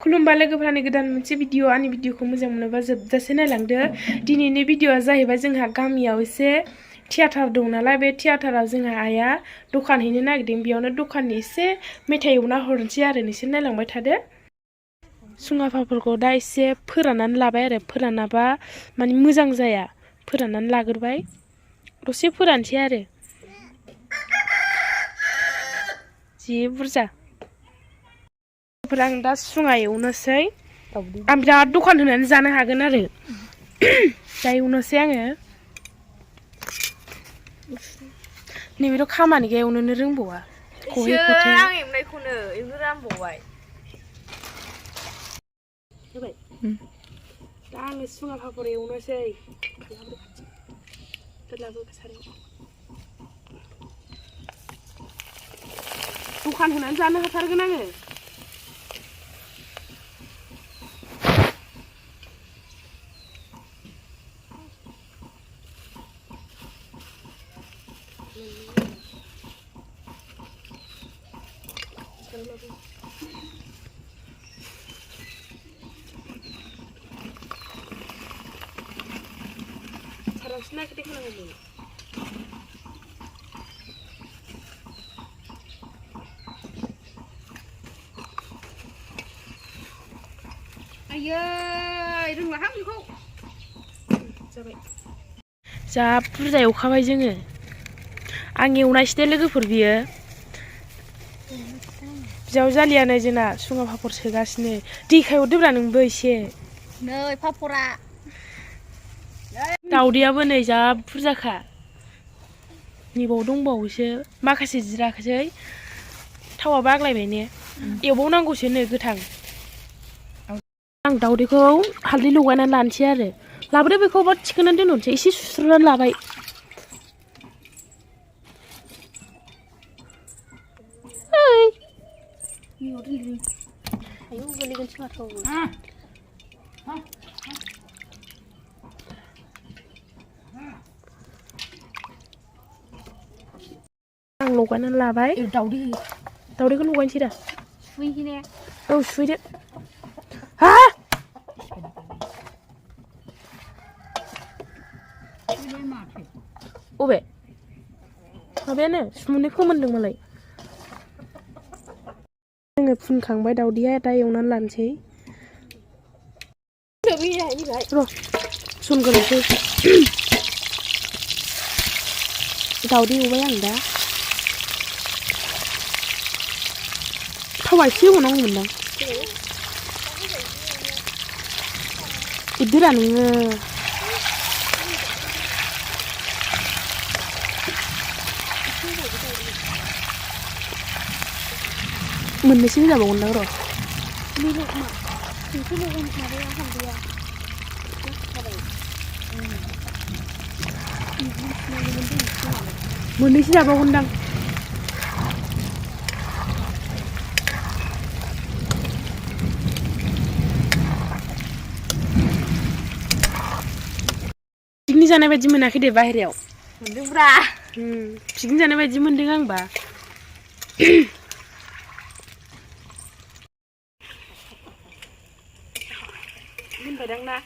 खुलुमबाय लोगोफोरनि गोदान मोनसे भिडिअ आंनि भिडिअखौ मोजां मोनोबा जोबजासे नायलांदो दिनैनि भिडिअआ जाहैबाय जोंहा गामियाव एसे थियाटार दं नालाय बे थियाटाराव जोंहा आइया दखान हैनो नागिरदों बेयावनो दखाननि एसे मेथाइ एवना हरनोसै आरो नोंसोर नायलांबाय थादो सुङाफाफोरखौ दा एसे फोराननानै लाबाय आरो फोरानाबा माने मोजां जाया फोराननानै लाग्रोबाय दसे फोरानसै आरो जि बुरजा आं दा सुङा एवनोसै आं बिराद दखान होनानै जानो हागोन आरो दा एवनोसै आङो नैबेथ' खामानिखौ एवनोनो रोंबावा खहे खथे आं एवनायखौनो एवनो रोंबावबाय जाबाय दा आङो सुङा फाफर एवनोसै दखान होनानै जानो हाथारगोन आङो सारावसो नागिरदों आयै रोंलाहां बेखौ जाबाय जा बुरजा एवखाबाय जोङो आं एवनायसो लोगोफोर बियो बिजावजालियानो जोंना सुङा फाफर सोगासिनो दैखाय हरदोब्रा नोंबो एसे नै फाफरा दावदैयाबो नै जा बुरजाखा नैबाव दंबावोसो माखासे जिराखसै थावाबो आग्लायबाय ने एवबावनांगौसो नै गोथां आं दावदैखौ हालदै लगायनानै लानोसै आरो लाबोदो बेखौ बा थिखोनानै दोनहरनोसै एसे सुस्रनानै लाबाय आं लगायनानै लाबाय दावदैखौ लगायनोसै दा सुहैने औ सुहैदो हा अबे माबायानो सुमुनै फोमोनदों मालाय जोङो फुनखांबाय दावदैया दा एवनानै लानोसै र' सुनग्रोनोसै दावदै एवबाय आं दा थावा एसे होबावनांगौमोनदां इदोरा नोङो मोननैसो होजाबावगोनदां र' मोननैसो जाबावगोनदां पिकनिक जानाय बायदि मोनाखै दे बाहेरायाव मोनदोंब्रा पिकनिक जानाय बायदि मोनदों आंबा मोनबायदां ना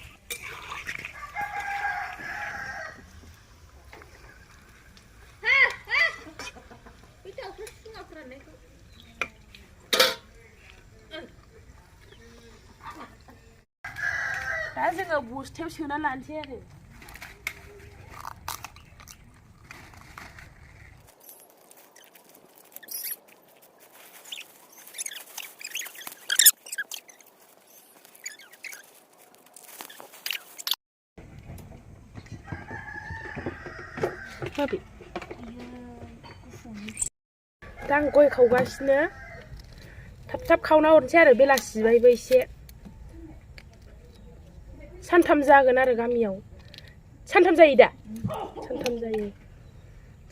दा जोङो बस्थायाव सोना लानोसै आरो दा आं गय खावगासिनो थाब थाब खावना हरनोसै आरो बेलासिबायबो एसे सानथाम जागोन आरो गामियाव सानथाम जायो दा सानथाम जायो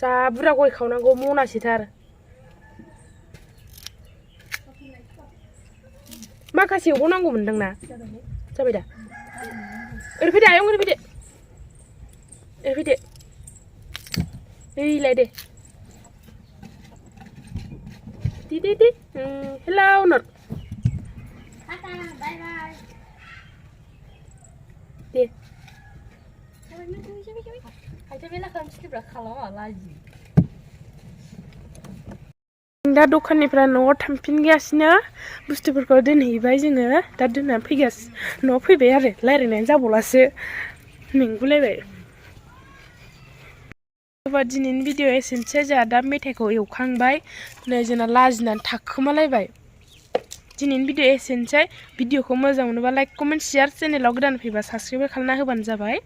जा बुरजा गय खावनांगौ मनासेथार माखासे एवबावनांगौ मोनदां ना जाबाय दा ओरै फैदो आयं ओरै फैदो ओइलाय दे दे हेलौ नर दे दा दखाननिफ्राय न'आव थांफिनगासिनो बुस्थुफोरखौ दोनहैबाय जोङो दा दोननानै फैगासिनो न'आव फैबाय आरो रायज्लायनायानो जाबावलासो मेंगुलायबाय दिनैनि भिडिअ एसेनोसै जोंहा दा मेथाइखौ एवखांबाय नै जोंना लाजिनानै थाखोमालायबाय दिनैनि भिडिअ एसेनोसै भिडिअखौ मोजां मोनोबा लाइक कमेन्ट शेयार चेनेलाव गोदान फैबा साबस्क्राइब खालामना होबानो जाबाय